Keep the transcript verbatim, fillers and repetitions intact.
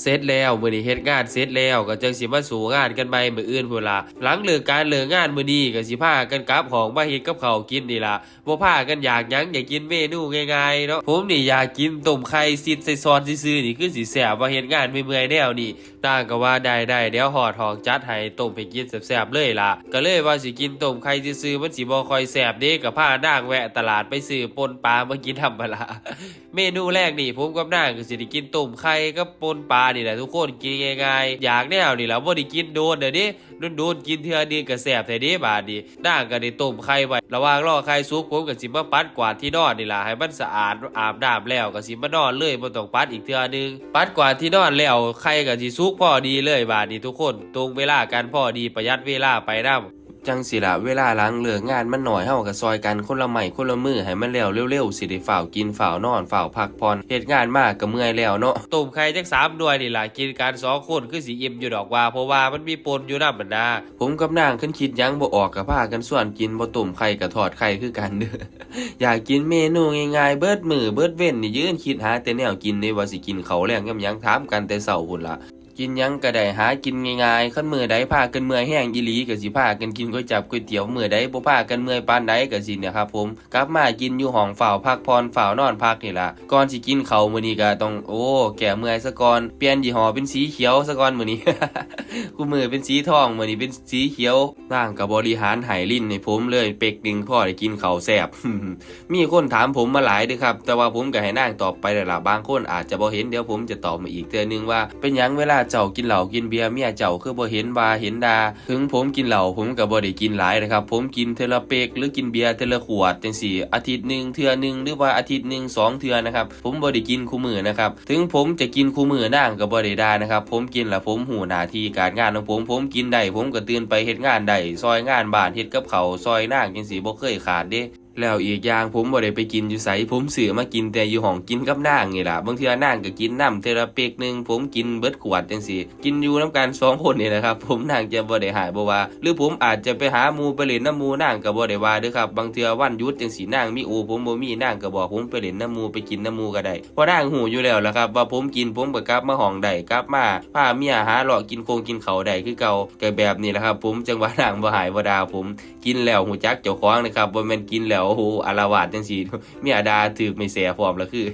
เสร็จแล้ว มื้อนี้เฮ็ดงานเสร็จแล้ว ก็จั่งสิมาสู้งานกันใหม่มื้ออื่นพู้นล่ะ หลังเลิกการเลิกงานมื้อนี้ ก็สิพากันกลับห้องมาเฮ็ดกับข้าวกินนี่ล่ะ บ่พากันอยากหยัง อยากกินเมนูง่ายๆเนาะ ผมนี่อยากกินต้มไข่ซิดใส่ซอสซื่อๆนี่ คือสิแซ่บบ่ เฮ็ดงานเมื่อยๆแนวนี้ นางก็ว่า ได้ๆ เดี๋ยวฮอดห้องจัดให้ ต้มให้กินแซ่บๆเลยล่ะ ก็เลยว่าสิกินต้มไข่ซื่อๆ มันสิบ่ค่อยแซ่บเด้ ก็พานางแวะตลาดไปซื้อป่นปลามากินนำหั้นล่ะ เมนูแรกนี่ ผมกับนางก็สิได้กินต้มไข่กับป่นปลานี่แหละทุกคน กินง่ายๆ อยากแนวนี่ล่ะ บ่ได้กินโดนแล้วเด้ โดนๆกินเทื่อนึงก็แซ่บแท้เด้บาดนี้ นางก็ได้ต้มไข่ไว้ ระหว่างรอไข่สุก ผมก็สิมาปัดกวาดที่นอนนี่ล่ะ ให้มันสะอาด อาบน้ำแล้วก็สิมานอนเลย บ่ต้องปัดอีกเทื่อนึง ปัดกวาดที่นอนแล้ว ไข่ก็สิสุกพอดีเลยบาดนี้ทุกคน ตรงเวลากันพอดี ประหยัดเวลาไปนำ จั่งซี้ล่ะ เวลาหลังเลิกงานมันน้อย เฮาก็ซ่อยกันคนละไม้คนละมือ ให้มันแล้วเร็วๆ สิได้ฟ้าวกิน ฟ้าวนอน ฟ้าวพักผ่อน เฮ็ดงานมาก็เมื่อยแล้วเนาะ ต้มไข่จักสามหน่วยนี่ล่ะ กินกันสองคนคือสิอิ่มอยู่ดอกว่า เพราะว่ามันมีป่นอยู่นำหั้นนะ ผมกับนางคันคิดหยังบ่ออกก็พากันชวนกิน บ่ต้มไข่ก็ทอดไข่คือกันเด้อ อยากกินเมนูง่ายๆ เบิดมื้อเบิดเว็นนี่ ยืนคิดหาแต่แนวกินเด้ ว่าสิกินข้าวแลงกับหยัง ถามกันแต่เช้าพู้นล่ะ กินหยังก็ได้ หากินง่ายๆ คันมื้อใดพากันเมื่อยแฮงอีหลีก็สิพากันกินก๋วยจั๊บก๋วยเตี๋ยว มื้อใดบ่พากันเมื่อยปานใดก็สิเนี่ยครับผม กลับมากินอยู่ห้อง ฟ้าวพักผ่อน ฟ้าวนอนพักนี่ล่ะ ก่อนสิกินข้าวมื้อนี้ก็ต้อง โอ้ แก้เมื่อยซะก่อน เปลี่ยนยี่ห้อเป็นสีเขียวซะก่อนมื้อนี้ คู่มื้อเป็นสีทอง มื้อนี้เป็นสีเขียว นางก็บริหารให้ลิ้นให้ผมเลย เป๊กหนึ่งพอได้กินข้าวแซ่บ มีคนถามผมมาหลายเด้อครับ แต่ว่าผมก็ให้นางตอบไปแล้วล่ะ บางคนอาจจะบ่เห็น เดี๋ยวผมจะตอบมาอีกเทื่อนึงว่า เป็นหยังเวลาเจ้ากินเหล้ากินเบียร์ เมียเจ้าคือบ่เห็นว่าเห็นด่า ถึงผมกินเหล้า ผมก็บ่ได้กินหลายนะครับ ผมกินเทื่อละเป๊ก หรือกินเบียร์เทื่อละขวดจั่งซี้ อาทิตย์หนึ่งเทื่อหนึ่ง หรือว่าอาทิตย์หนึ่งสองเทื่อนะครับ ผมบ่ได้กินคู่มื้อนะครับ ถึงผมจะกินคู่มื้อ นางก็บ่ได้ด่านะครับ ผมกินแล้วผมฮู้หน้าที่การงานของผม ผมกินได้ ผมก็ตื่นไปเฮ็ดงานได้ ซ่อยงานบ้าน เฮ็ดกับข้าวซ่อยนางจั่งซี้ บ่เคยขาดเด้ แล้วอีกอย่างผมบ่ได้ไปกินอยู่ไส ผมซื้อมากินแต่อยู่ห้องกินกับนางนี่ล่ะ บางเทื่อนางก็กินนำเทื่อละเป๊กหนึ่ง ผมกินเบิดขวดจั่งซี้ กินอยู่นำกันสองคนนี่แหละครับผม นางจะบ่ได้ฮ้ายบ่ว่า หรือผมอาจจะไปหาหมู่ไปเล่นนำหมู่ นางก็บ่ได้ว่าเด้อครับ บางเทื่อวันหยุดจั่งซี้ นางมีโอ ผมบ่มี นางก็บอกผมไปเล่นนำหมู่ไปกินนำหมู่ก็ได้ เพราะนางฮู้อยู่แล้วล่ะครับ ว่าผมกินผมก็กลับมาห้องได้ กลับมาพาเมียหาเลาะกินโคงกินข้าวได้คือเก่า ก็แบบนี้แหละครับผม จั่งว่านางบ่ฮ้ายบ่ด่าผม กินแล้วฮู้จักเจ้าของนะครับ บ่แม่นกินแล้ว โอ้โห อาละวาดจั่งซี้ เมียด่าถืกไม้แส้พร้อมละคือ